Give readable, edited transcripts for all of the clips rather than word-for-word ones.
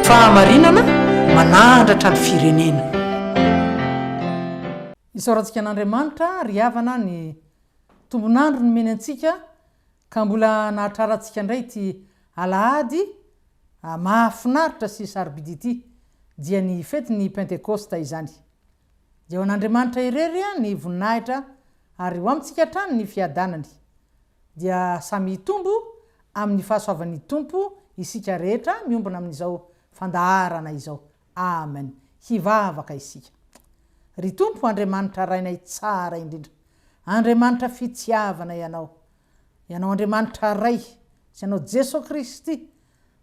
Fahamarinana manandratra ny firenena. Isaorantsika an'Andriamanitra ry havana ny tombon'andro nomeny antsika ka mbola nahatrarantsika indray ity alahady mahafinaritra sy sarobidy ity dia ny fetin'ny Pentekosta izany. Dia ho an'Andriamanitra irery ny voninahitra ary ho amintsika hatrany ny fiadanany. Dia samy hitombo amin'ny fahasoavan'ny Tompo isika rehetra miombona amin'izao fandaharana izao. Amen. Hivavaka isika. Ry Tompo Andriamanitra Rainay tsara indrindra, Andriamanitra fitiavana Ianao, Ianao Andriamanitra Ray sy Ianao Jesoa Kristy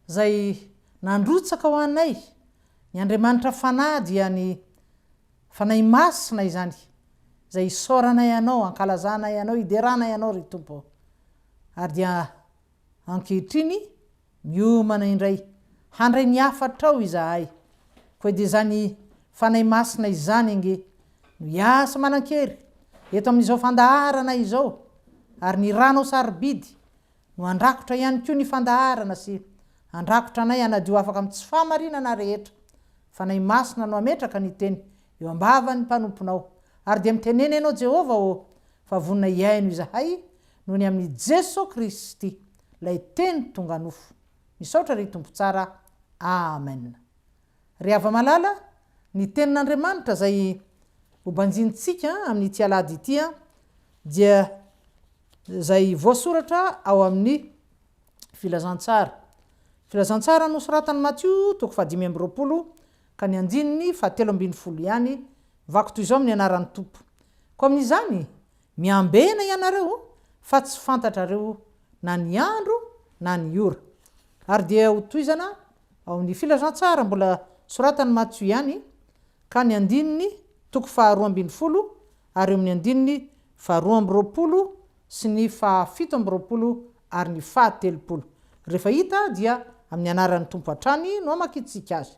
izay nandrotsaka ho anay ny Andriamanitra Fanahy dia ny Fanahy Masina izany izay isaoranay Anao, ankalazanay Anao, ideranay Anao ry Tompo ô. Ary dia ankehitriny miomana indray handray ny hafatrao izahay, koa dia izany Fanahy Masina izany ange no hiasa manan-kery eto amin'izao fandaharana izao ary ny ranao sarobidy no handrakotra ihany koa ny fandaharana sy handrakotra anay hanadio afaka amin'ny tsy fahamarinana rehetra. Fanahy Masina no hametraka ny teny eo am-bavan'ny mpanomponao. Ary dia mitenena Ianao Jehovah ô, fa vonona hihaino izahay noho ny amin'i Jeso Kristy, ilay Teny tonga nofo. Misaotra ry Tompo tsara. Amen. Ry hava-malala, ny Tenin'Andriamanitra izay hobanjinintsika amin'ity alahady ity dia izay voasoratra ao amin'ny Filazantsara. Filazantsara nosoratan'i Matio, toko fahadimy amby 20, ka ny andininy fahatelo ambinifolo ihany, vako toy izao amin'ny anaran'ny Tompo. Koa amin'izany, miambena ianareo, fa tsy fantatrareo na ny andro na ny ora. Ary dia hotohizana ao amin'ny Filazantsara mbola soratan'i Matio ihany, ka ny andininy toko faharoa ambinifolo ary eo amin'ny andininy faharoa amby 20 sy ny fahafito amby 20 ary ny faha-30. Rehefa hita dia amin'ny anaran'ny Tompo hatrany no hamakintsika azy.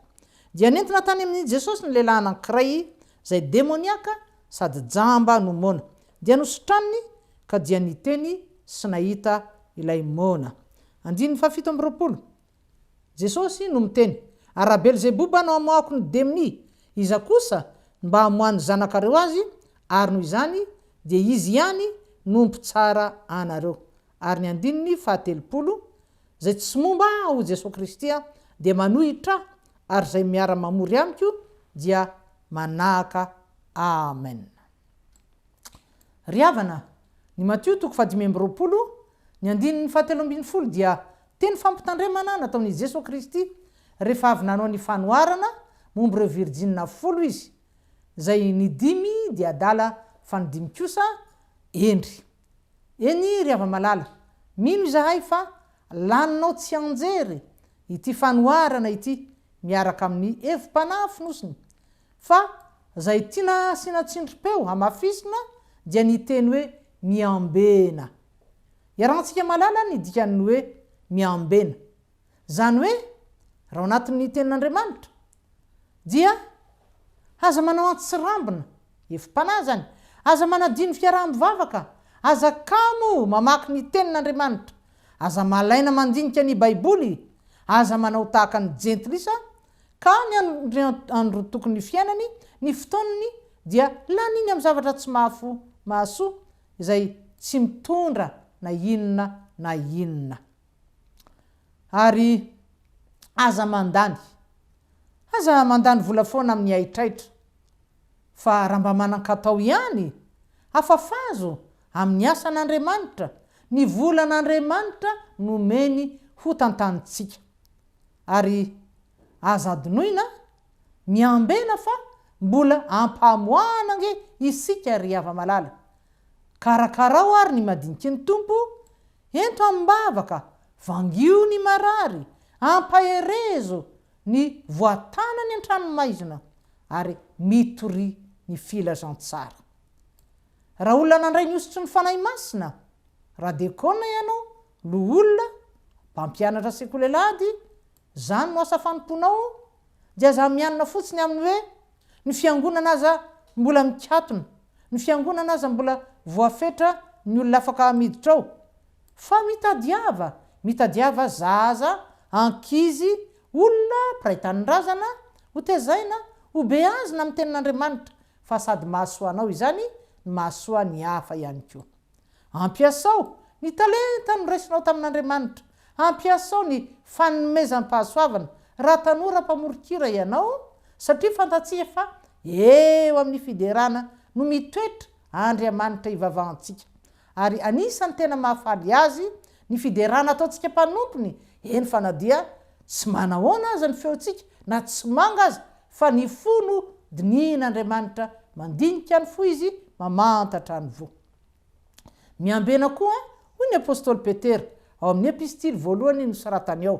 Dia nentina tany amin'i Jesosy ny lehilahy anankiray izay demoniaka sady jamba no moana. Dia nositraniny ka dia niteny sy nahita ilay moana. Andininy fahafito amby 20. Jesosy no miteny, Ary raha Belzeboba no hamoahako ny demonia, iza kosa no mba hamoahan'ny zanakareo azy? Ary noho izany dia izy ihany no mpitsara anareo. Ary ny andininy faha-30, Izay tsy momba Ahy, hoy Jesosy Kristy, dia manohitra Ahy, ary izay miara-mamory amiko dia manahaka. Amen. Ry havana, ny Matio toko fahadimy amby 20, ny andininy fahatelo ambinifolo dia teny fampitandremana nataon' i Jesoa Kristy rehefa avy nanao ny fanoharana momba ireo virjinina folo Izy, izay ny dimy dia adala fa ny dimy kosa hendry. Eny ry hava-malala, mino izahay fa laninao tsianjery ity fanoharana ity miaraka amin'ny hevi-panahy fonosiny, Fa izay tiana asiana tsindrim-peo hamafisina dia ny teny hoe miambena. Iarahantsika mahalala ny dikan'ny hoe miambena. Izany hoe, raha ao anatin'ny Tenin'Andriamanitra, dia aza manao antsirambina, hevi-panahy izany, aza manadino fiaraha-mivavaka, aza kamo mamaky ny Tenin'Andriamanitra, aza malaina mandinika ny Baiboly, aza manao tahaka ny jentilisa Ka ny androtokon'ny fiainany, ny fotoaniny dia laniny amin'ny zavatra tsy mahafo mahasoa izay tsy mitondra na inona na inona. Ary aza mandany, aza mandany vola foana amin'ny haitraitra, fa raha mba manan-katao ihany, afafazo amin'ny asan'Andriamanitra ny volan'Andriamanitra nomeny hotantanintsika. Ary aza adinoina, miambena fa mbola ampamoahana ange isika ry hava-malala. Karakarao ary ny madiniky ny Tompo, ento amim-bavaka, vangio ny marary, ampaherezo ny voatanany an-tranomaizina, ary mitoria ny filazantsara. Raha olona nandray ny hosotry ny Fanahy Masina, raha dekona ianao, loholona, mpampianatra sekoly alahady, izany no asa fanompoanao, dia aza mianina fotsiny amin'ny hoe ny fiangonana aza mbola mikatona, ny fiangonana aza mbola voafetra ny olona afaka miditra ao, fa mitadiava, mitadiava zaza, ankizy, olona mpiray tanindrazana ho tezaina, ho beazina amin'ny Tenin'Andriamanitra, fa sady mahasoa anao izany no mahasoa ny hafa ihany koa. Ampiasao ny talenta noraisinao tamin'Andriamanitra. Ampiasao ny fanomezam-pahasoavana raha tanora mpamoron-kira ianao, satria fantatsika fa eo amin'ny fiderana no mitoetra Andriamanitra ivavahantsika. Ary anisan'ny tena mahafaly Azy ny fiderana ataontsika mpanompony, eny fa na dia tsy manahoana aza ny feontsika na tsy manga aza, fa ny fo no dinihin'Andriamanitra, mandinika ny fo Izy, mamantatra ny voa. Miambena koa, hoy ny apostoly Petera, ao amin'ny epistily voalohany nosoratany ao.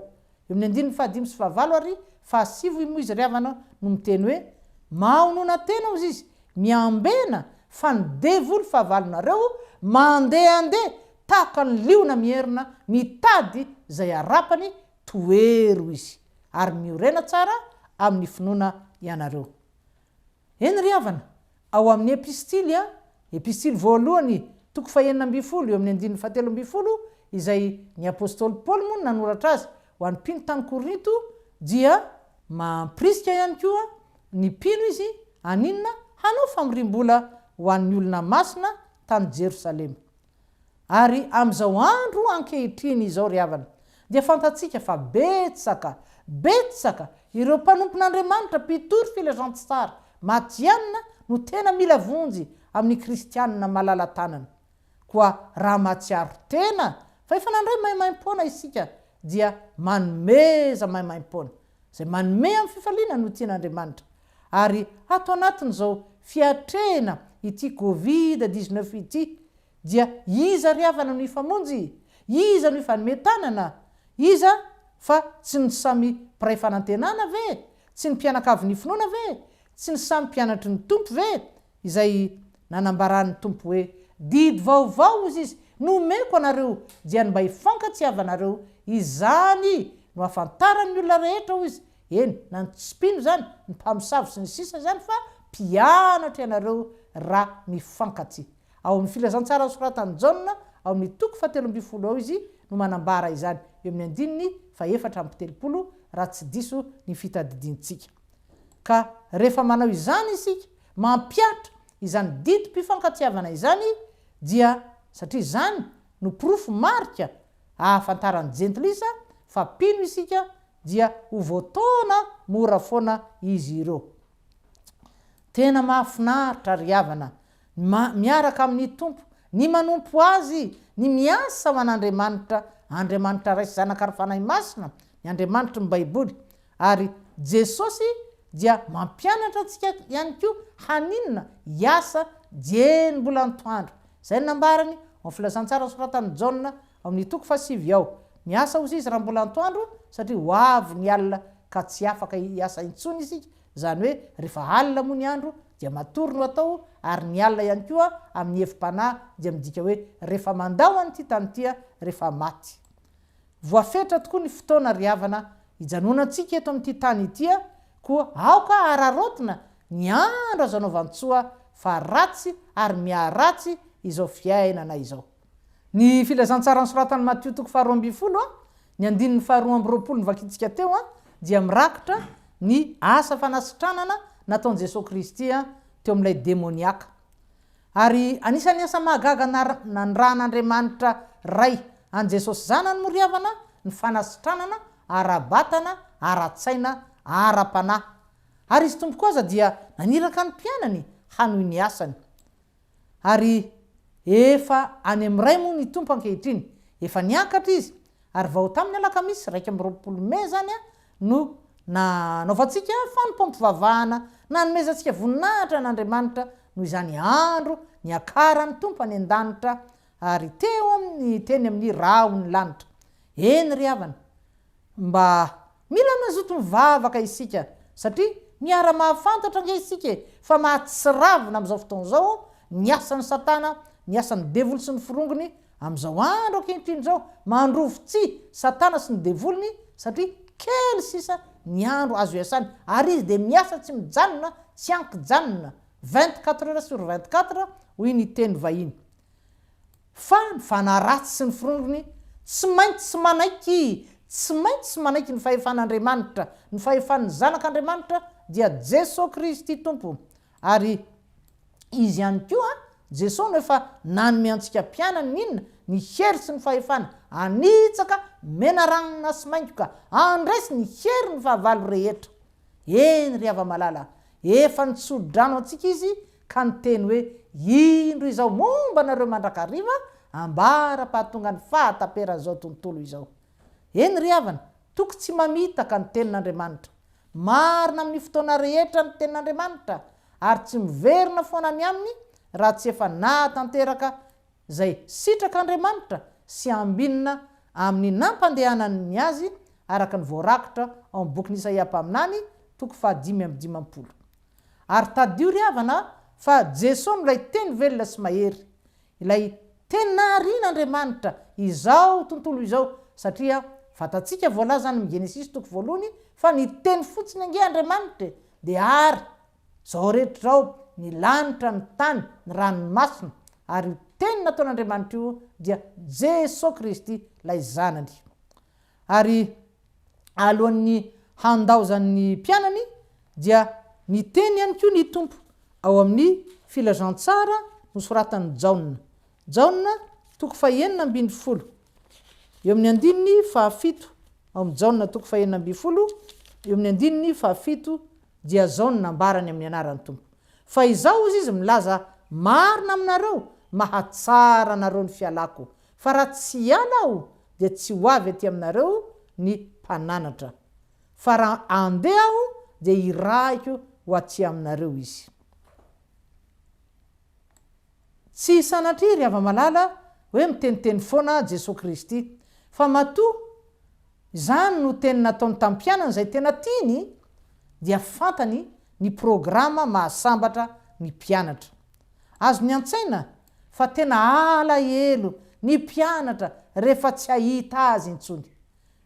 Eo amin'ny andininy fahadimy sy fahavalo ary fahasivy moa izy ry havana no miteny hoe, Mahonona tena, hozy izy, miambena fa ny devoly fahavalonareo mandehandeha tahaka ny liona mierona mitady izay harapany, tohero izy, ary miorena tsara amin'ny finoana ianareo. Eny ry havana, ao amin'ny Epistily a, Epistily voalohany, toko fahenina ambin'ny folo, eo amin'ny andininy fahatelo ambin'ny folo, izay ny apostoly Paoly moa no nanoratra azy ho an'ny mpino tany Korinto, dia mampirisika ihany koa ny mpino izy haninona? Hanao famoriam-bola ho an'ny olona masina tany Jerosalema. Ary amin'izao andro ankehitriny izao ry havana, dia fantatsika fa betsaka, betsaka ireo mpanompon'Andriamanitra mpitory filazantsara matihanina no tena mila vonjy amin'ny kristianina malala-tanana. Koa raha mahatsiaro tena fa efa nandray maimaimpoana isika dia manomeza maimaimpoana. Izay manome amin'ny fifaliana no tian'Andriamanitra. Ary ato anatin'izao fiatrehina ity covid 19 ity dia iza ry havana no hifamonjy? Iza no hifanome tanana? Iza fa tsy ny samy mpiray fanantenana ve? Tsy ny mpianakavin'ny finoana ve? Tsy ny samy mpianatry ny Tompo ve? Izay nanambaran'ny Tompo hoe, Didy vaovao, hozy Izy, no omeko anareo, dia ny mba hifankatiavanareo, izany no ahafantaran'ny olona rehetra, hoy Izy, eny, na ny tsy mpino izany, ny mpamosavy sy ny sisa izany, fa mpianatra ianareo raha mifankatia. Ao amin'ny Filazantsara nosoratan'i Jaona, ao amin'ny toko fahatelo ambin'ny folo ao izy no manambara izany, eo amin'ny andininy fahefatra amby telopolo, raha tsy diso ny fitadidiantsika. Ka rehefa manao izany isika, mampihatra izany didim-pifankatiavana izany, dia satria izany no porofo marika ahafantaran'ny jentilisa fa mpino isika, dia ho voataona mora foana izy ireo. Tena mahafinaritra ry havana ny miaraka amin'ny Tompo, ny manompo Azy, ny miasa ho an'Andriamanitra, Andriamanitra Ray sy Zanaka ary Fanahy Masina, ny Andriamanitry ny Baiboly. Ary Jesosy dia mampianatra antsika ihany koa haninona hiasa dieny mbola antoandro. Izay no nambarany ao amin'ny Filazantsara nosoratan'i Jaona ao amin'ny toko fahasivy ao. Miasa hozy izy raha mbola antoandro satria ho avy ny alina ka tsy afaka hiasa intsony isika, izany hoe rehefa alina moa ny andro dia matory no atao ary ny alina ihany koa amin'ny hevi-panahy dia midika hoe rehefa mandao an'ity tany ity rehefa maty. Voafetra tokoa ny fotoana ry havana hijanonantsika eto amin'ity tany ity koa aoka hararaotina ny andro azo anaovan-tsoa fa ratsy ary miharatsy izao fiainana izao. Ny filazantsara nosoratan'i Matio toko faharoa ambin'ny folo, ny andininy faharoa amby roapolo novakintsika teo dia mirakitra ny asa fanasitranana nataon'i Jesoa Kristy teo amin'ilay demoniaka. Ary anisan'ny asa mahagaga nanirahan'Andriamanitra Ray an'i Jesosy Zanany moa ry havana ny fanasitranana ara-batana, ara-tsaina, ara-panahy. Ary Izy Tompo koa aza dia naniraka ny mpianany hanohy ny asany. Ary efa any amin'ny Ray moa ny Tompo ankehitriny. Efa niakatra Izy. Ary vao tamin'ny alakamisy 21 mey izany no nanaovantsika fanompoam-pivavahana nanomezantsika voninahitra an'Andriamanitra noho izany andro niakaran'ny Tompo any an-danitra ary teo amin'ny teny amin'ny rahon'ny lanitra. Eny ry havana, mba mila mazoto mivavaka isika satria miara-mahafantatra ange isika e, fa mahatsiravina amin'izao fotoana izao ny asan'i Satana, ny asan'ny devoly sy ny forongony Amin'izao andro ankehitriny izao, mandrovi-tsihy Satana sy ny devoliny satria kely sisa ny andro azo iasany, ary izy dia miasa tsy mijanona, tsy ankijanona, 24 heures sur 24, hoy ny teny vahiny. Fa ny fanahy ratsy sy ny forongony tsy maintsy manaiky, Tsy maintsy manaiky ny fahefan'Andriamanitra, ny fahefan'ny Zanak'Andriamanitra dia Jesoa Kristy Tompo. Ary Izy ihany koa, Jesoa no efa nanome antsika mpianany ny inona? Ny hery sy ny fahefana hanitsaka menarana sy maingoka, handresy ny herin'ny fahavalo rehetra. Eny ry hava-malala, efa nitso-drano antsika Izy ka niteny hoe, Indro Izaho momba anareo mandrakariva, ambara-pahatonga ny fahataperan'izao tontolo izao. Eny ry havana, toky tsy mamitaka ny Tenin'Andriamanitra. Marina amin'ny fotoana rehetra ny Tenin'Andriamanitra, ary tsy miverina foana any aminy raha tsy efa nahatanteraka izay sitrak'Andriamanitra sy ambinina amin'ny nampandehanany ny azy araka ny voarakitra ao amin'ny bokin'i Isaia mpaminany, toko faha-55. Ary tadidio ry havana fa Jesoa no ilay Teny velona sy mahery, ilay Teny naharian'Andriamanitra izao tontolo izao, satria fantatsika voalaza any amin'ny Genesisy toko voalohany fa niteny fotsiny ange Andriamanitra e, dia ary Izao rehetra izao, ny lanitra, ny tany, ny ranomasina, ary io Teny nataon'Andriamanitra io dia Jesoa Kristy, ilay Zanany. Ary alohan'ny handaozan'ny mpianany dia niteny ihany koa ny Tompo ao amin'ny Filazantsara nosoratan'i Jaona. Jaona toko fahenina ambin'ny folo, eo amin'ny andininy fahafito, ao amin'ny Jaona toko fahenina ambin'ny folo, eo amin'ny andininy fahafito dia zao no nambarany amin'ny anaran'ny Tompo, Fa izao hozy izy milaza marina aminareo, mahatsara anareo ny fialako, fa raha tsy hiala aho dia tsy ho avy aty aminareo ny mpananatra, fa raha andeha aho dia hirahiko ho aty aminareo izy. Tsy sanatria ry hava-malala hoe miteniteny foana Jesoa Kristy, fa matoa izany no teny nataony tamin'ny mpianany izay tena tiany dia fantany ny programa mahasambatra ny mpianatra. Azony an-tsaina fa tena alahelo ny mpianatra rehefa tsy hahita azy intsony.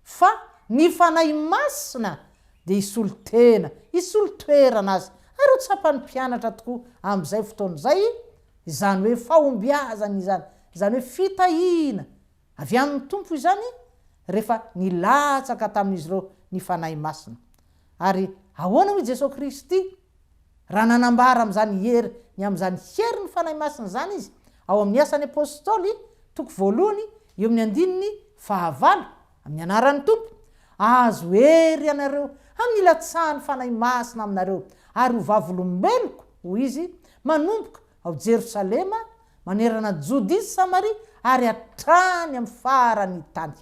Fa ny Fanahy Masina dia hisolo tena, hisolo toerana azy, ary ho tsapan'ny mpianatra tokoa amin'izay fotoana izay izany hoe fahombiazana izany, izany hoe fitahiana avy amin'ny Tompo izany rehefa nilatsaka tamin'izy ireo ny Fanahy Masina. Ary ahoana hoy Jesoa Kristy? Raha nanambara amin'izany hery ny amin'izany herin'ny Fanahy Masina izany izy ao amin'ny Asan'ny Apostoly, toko voalohany, eo amin'ny andininy fahavalo, amin'ny anaran'ny Tompo, Ahazo hery ianareo amin'ny hilatsahan'ny Fanahy Masina aminareo, ary ho vavolombeloko, hoy izy, manomboka ao Jerosalema, manerana an'i Jodia sy Samaria ary hatrany amin'ny faran'ny tany.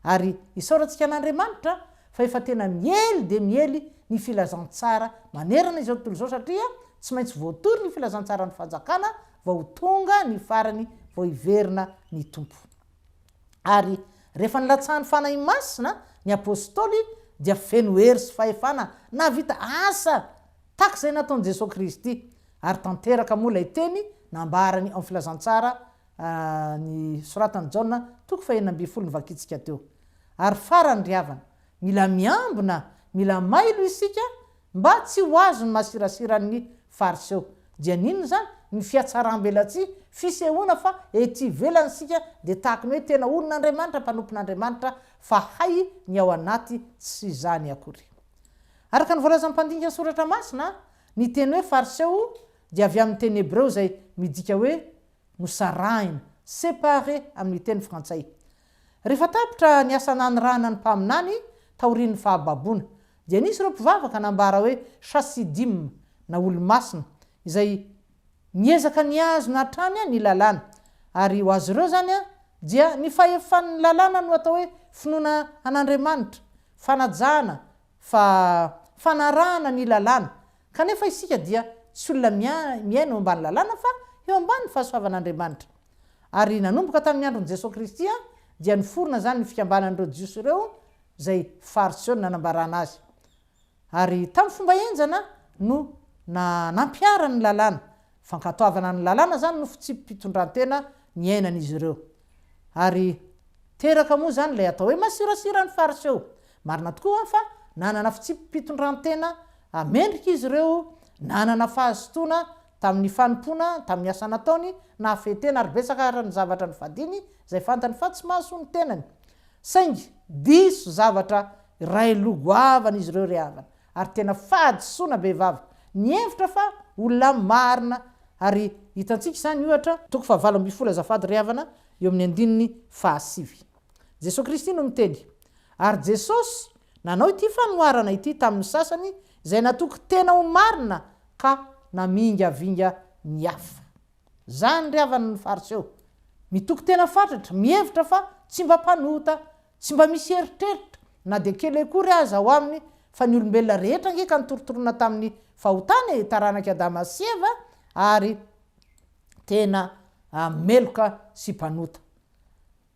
Ary isaorantsika an'Andriamanitra fa efa tena miely dia miely ny filazantsara manerana izao tontolo izao satria tsy maintsy voatory ny filazantsaran'ny fanjakana vao ho tonga ny farany vao hiverina ny Tompo. Ary rehefa nilatsahan'ny Fanahy Masina ny Apostoly dia feno hery sy fahefana nahavita asa tahaka izay nataon'i Jesoa Kristy ary tanteraka moa ilay teny nambarany ao amin'ny filazantsara ny soratan'i Jaona toko fahenina ambin'ny folo novakintsika teo. Ary farany ry havana, mila miambina, mila mailo isika mba tsy ho azon'ny masirasiran'ny Fariseo. Dia ny inona izany? Ny fihatsaram-belatsihy, fisehoana fa ety ivelany isika dia tahaky ny hoe tena olon'Andriamanitra, mpanompon'Andriamanitra, fa hay ny ao anaty tsy izany akory. Araka ny voalazan'ny mpandinika ny Soratra Masina, ny teny hoe Fariseo dia avy amin'ny teny hebreo izay midika hoe nosarahina, séparé amin'ny teny frantsay. Rehefa tapitra ny asa nanirahana ny mpaminany taorian'ny fahababoana, dia nisy ireo mpivavaka nambara hoe chassidim na olo-masina izay niezaka nihazona hatrany ny lalàna, ary ho azy ireo izany dia ny fahefan'ny lalàna no atao hoe finoana an'Andriamanitra, fanajana fa fanarahana ny lalàna, Kanefa isika dia tsy olona miaina eo ambany lalàna fa eo ambany fahasoavan'Andriamanitra. Ary nanomboka tamin'ny andron'i Jesoa Kristy dia niforona izany ny fikambanan'ireo Jiosy ireo izay Fariseo no nanambarana azy. Ary tamin'ny fomba henjana no nampiharany ny lalàna. Fankatoavana ny lalàna izany no fitsipi-pitondrantena niainan'izy ireo. Ary teraka moa izany ilay atao hoe masirasira ny Fariseo. Marina tokoa fa nanana fitsipi-pitondrantena mendrika izy ireo, nanana fahazotoana tamin'ny fanompoana, tamin'ny asa nataony, nahafehy tena ary betsaka ary ny zavatra nifadiany izay fantany fa tsy mahasoa ny tenany. Saingy diso zavatra iray loha goavana izy ireo ry havana, ary tena fahadisoana bevava nihevitra fa olona marina ary hitantsika izany ohatra, toko faha 18 azafady ry havana, eo amin'ny andininy fahasivy. Jesoa Kristy no miteny, Ary Jesosy nanao ity fanoharana ity tamin'ny sasany izay natoky tena ho marina ka namingavinga ny hafa. Zany ry havana ny Fariseo. Mitoky tena fatratra, mihevitra fa tsy mba mpanota, tsy mba misy eritreritra na dia kely akory aza ao aminy fa ny olombelona rehetra ange ka nitorotorona tamin'ny fahotana e, taranak'i Adama sy Eva ary tena meloka sy mpanota.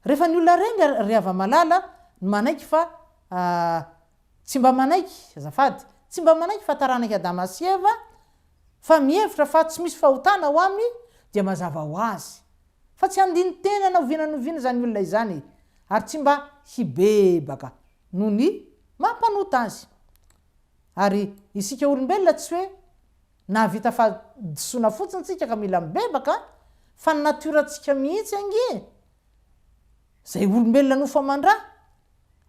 Rehefa ny olona reny ry hava-malala no manaiky fa tsy mba manaiky, azafady, tsy mba manaiky fa taranak'i Adama sy Eva fa mihevitra fa tsy misy fahotana ao aminy dia mazava ho azy fa tsy handini-tena na oviana na oviana izany olona izany ary tsy mba hibebaka noho ny maha mpanota azy. Ary isika olombelona tsy hoe nahavita fahadisoana fotsiny tsika ka mila mibebaka fa ny natiora-tsika mihitsy ange izay olombelona nofo aman-dra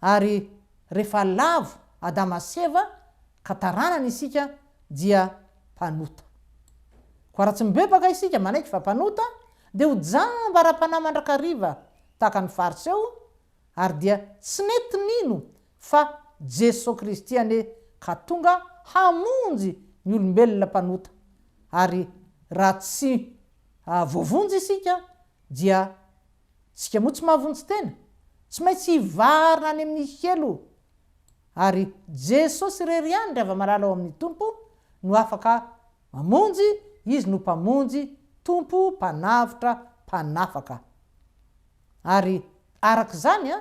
ary rehefa lavo Adama sy Eva ka taranany isika dia mpanota. Koa raha tsy mibebaka isika manaiky fa mpanota dia ho jamba ara-panahy mandrakariva tahaka ny Fariseo ary dia tsy nety nino fa Jeso Kristy anie ka tonga hamonjy ny olombelona mpanota ary raha tsy voavonjy isika dia tsika moa tsy mahavonjy tena, tsy maintsy hivarina any amin'ny helo ary Jesosy irery ihany ry hava-malala ao amin'ny Tompo no afaka mamonjy, Izy no Mpamonjy, Tompo, Mpanavotra, Mpanafaka. Ary araka izany,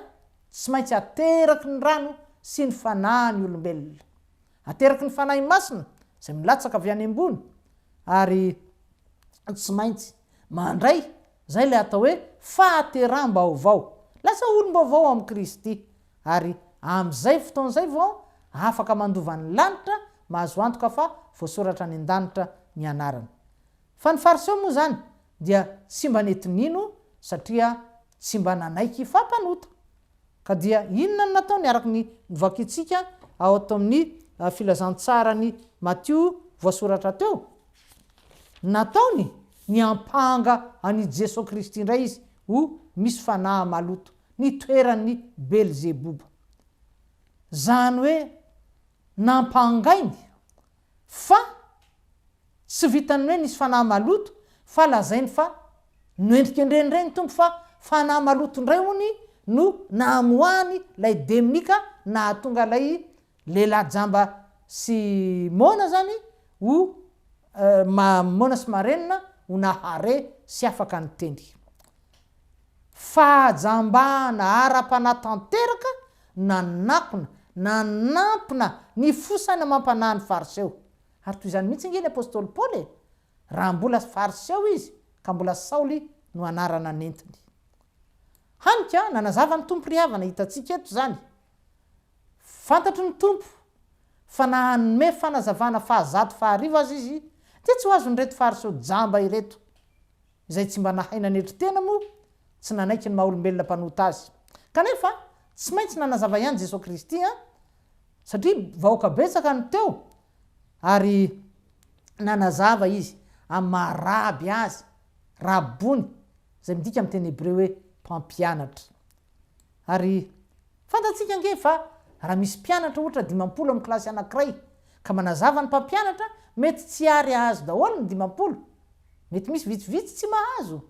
tsy maintsy ateraky ny rano sy ny Fanahy ny olombelona. Ateraky ny Fanahy Masina izay milatsaka avy any ambony, ary tsy maintsy mandray izay ilay atao hoe fahateraham-baovao. Lasa olom-baovao ao amin'i Kristy, ary amin'izay fotoana izay vao afaka mandova ny lanitra, mahazo antoka fa voasoratra any an-danitra ny anarany. Fa ny Fariseo moa izany dia tsy mba nety nino satria tsy mba nanaiky fa mpanota. Ka dia inona no nataony araka ny novakintsika ao ato amin'ny filazantsaran'i Matio voasoratra teo? Nataony niampanga an'i Jesoa Kristy indray izy ho misy fanahy maloto, nitoeran'ny Belzeboba. Izany hoe nampangainy fa Tsy vitan'ny hoe nisy fanahy maloto fa lazainy fa noendrikendreny indray ny Tompo fa fanahy maloto indray hony no namoahany ilay demonia ka nahatonga ilay lehilahy jamba sy moana zany ho moana sy marenina ho nahare sy afaka niteny. Fahajambana ara-panahy tanteraka nanakona, nanampina ny fo saina amam-panahin'ny Fariseo. Ary toy izany mihitsy ange ny apostoly Paoly e! Raha mbola Fariseo izy, ka mbola Saoly no anarana nentiny. Hany ka, nanazava ny Tompo ry havana, hitantsika eto izany. Fantatry ny Tompo fa na hanome fanazavana fahazato faharivo aza izy, dia tsy ho azon'ireto Fariseo jamba ireto, izay tsy mba nahay nanetry tena moa tsy nanaiky ny maha-olombelona mpanota azy. Kanefa, tsy maintsy nanazava ihany Jesoa Kristy an! Satria vahoaka betsaka no teo ary nanazava izy amin'ny maha raby azy, rabony, izay midika amin'ny teny hebreo hoe mpampianatra. Ary fantatsika ange fa raha misy mpianatra ohatra 50 amin'ny kilasy anankiray ka manazava ny mpampianatra, mety tsy ary hahazo daholo ny 50, mety misy vitsivitsy tsy mahazo,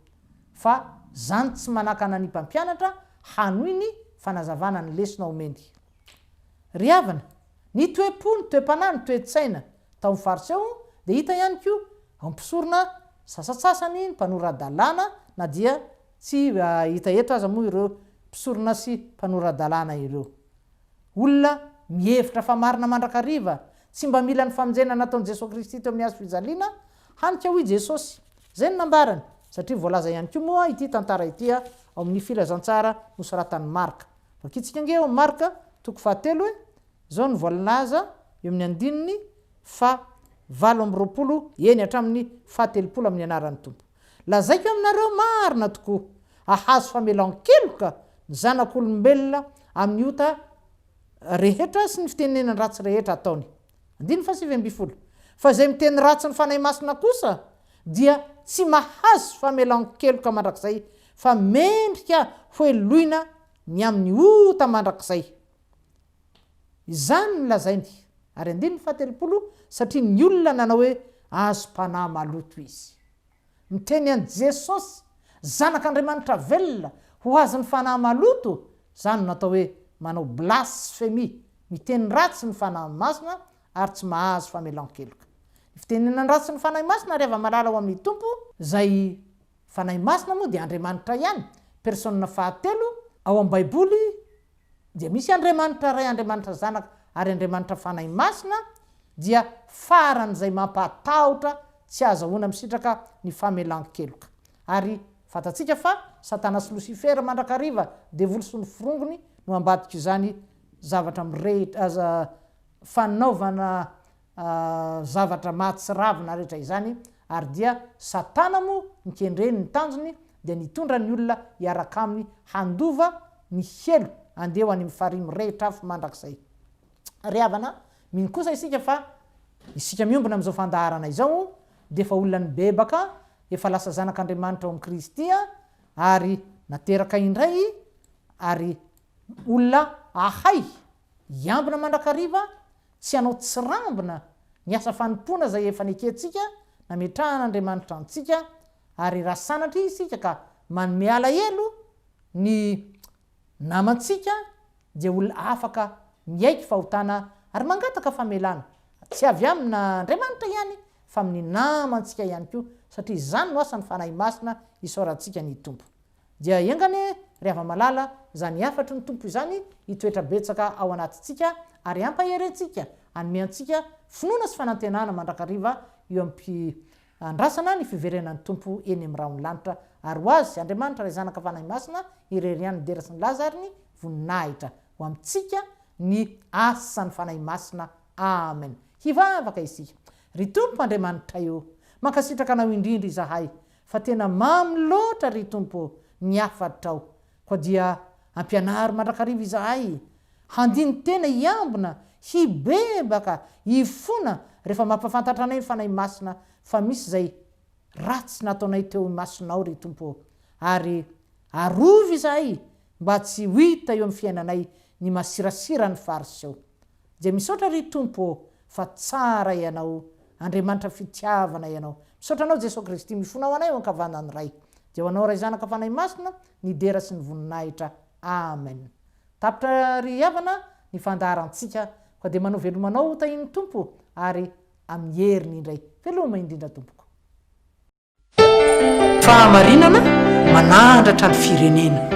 fa zany tsy manakana ny mpampianatra hanohy ny fanazavana ny lesona omeny. Ry havana, ny toe-po, ny toe-panahy, ny toe-tsaina tao amin'ny Fariseo dia hita ihany koa ao amin'ny mpisorona sasantsasany, ny mpanora-dalàna, na dia tsy hita eto aza moa ireo mpisorona sy mpanora-dalàna ireo. Olona mihevitra fa marina mandrakariva, tsy mba mila ny famonjena nataon'i Jesoa Kristy teo amin'ny hazo fijaliana, hany ka hoy Jesosy, izay no nambarany, satria voalaza ihany koa moa ity tantara ity ao amin'ny filazantsara nosoratan'i Marka. Vakintsika ange ao amin'ny Marka toko fahatelo e, izao no voalaza eo amin'ny andininy faha 28 eny hatramin'ny faha 30 amin'ny anaran'ny Tompo. Lazaiko aminareo marina tokoa, hahazo famelan-keloka ny zanak'olombelona amin'ny ota rehetra sy ny fitenenan-dratsy rehetra ataony. Andininy faha-19. Fa izay miteny ratsy ny Fanahy Masina kosa dia tsy mahazo famelan-keloka mandrakizay, fa mendrika hoheloina ny amin'ny ota mandrakizay. Izany no lazainy. Ary andininy faha-30, satria ny olona nanao hoe azom-panahy maloto izy. Miteny an'i Jesosy, Zanak'Andriamanitra velona, ho azon'ny fanahy maloto, izany no atao hoe manao blasfemia, miteny ratsy ny Fanahy Masina ary tsy mahazo famelan-keloka. Ny fitenenan-dratsy ny Fanahy Masina ry hava-malala ao amin'ny Tompo, izay Fanahy Masina moa dia Andriamanitra ihany, persona fahatelo ao amin'ny Baiboly dia misy Andriamanitra Ray, Andriamanitra Zanaka ary Andriamanitra Fanahy Masina dia faran'izay mampahatahotra tsy ahazahoana misitraka ny famelan-keloka. Ary fantatsika fa Satana sy Losifera mandrakariva, devoly sy ny forongony no ambadik'izany zavatra mirehitra aza fanaovana zavatra mahatsiravina rehetra izany ary dia Satana moa ny kendreny ny tanjony dia ny hitondra ny olona hiaraka aminy handova ny helo andeha ho any amin'ny farihy mirehitra afo mandrakizay. Ry havana, mino kosa isika fa isika miombona amin'izao fandaharana izao dia efa olona nibebaka, efa lasa zanak'Andriamanitra ao amin'i Kristy ary nateraka indray ary olona ahay hiambina mandrakariva tsy hanao tsirambina ny asa fanompoana izay efa nekentsika nametrahan'Andriamanitra antsika, ary raha sanatria isika ka manome alahelo ny namantsika dia olona afaka miaiky fahotana ary mangataka famelana, tsy avy amin'Andriamanitra ihany fa amin'ny namantsika ihany koa, satria izany no asan'ny Fanahy Masina isaorantsika ny Tompo. Dia enga anie, ry hava-malala, izany hafatry ny Tompo izany hitoetra betsaka ao anatintsika ary hampahery antsika, hanome antsika finoana sy fanantenana mandrakariva eo am-piandrasana ny fiverenan'ny Tompo eny amin'ny rahon'ny lanitra. Ary ho Azy, Andriamanitra Ray Zanaka Fanahy Masina, irery ihany ny dera sy ny laza ary ny voninahitra. Ho amintsika ny asan'ny Fanahy Masina. Amen. Hivavaka isika. Ry Tompo Andriamanitray ô, mankasitraka Anao indrindra izahay Fa tena mamy loatra ry Tompo ô ny hafatrao, koa dia ampianaro mandrakariva izahay handini-tena hiambina, hibebaka, hifona rehefa mampahafantatra anay ny Fanahy Masina fa misy izay ratsy nataonay teo imasonao ry Tompo ô, ary arovy izahay mba tsy ho hita eo amin'ny fiainanay ny masirasiran'ny Fariseo. Dia misaotra ry Tompo ô fa tsara Ianao, Andriamanitra fitiavana Ianao. Misaotra Anao Jesoa Kristy mifona ho anay eo ankavanan'ny Ray. Dia ho Anao Ray Zanaka Fanahy Masina ny dera sy ny voninahitra. Amen. Tapitra ry havana ny fandaharantsika koa dia manao veloma anao ho tahian'ny Tompo ary amin'ny heriny indray. Veloma indrindra tompoko. Fahamarinana manandratra ny firenena.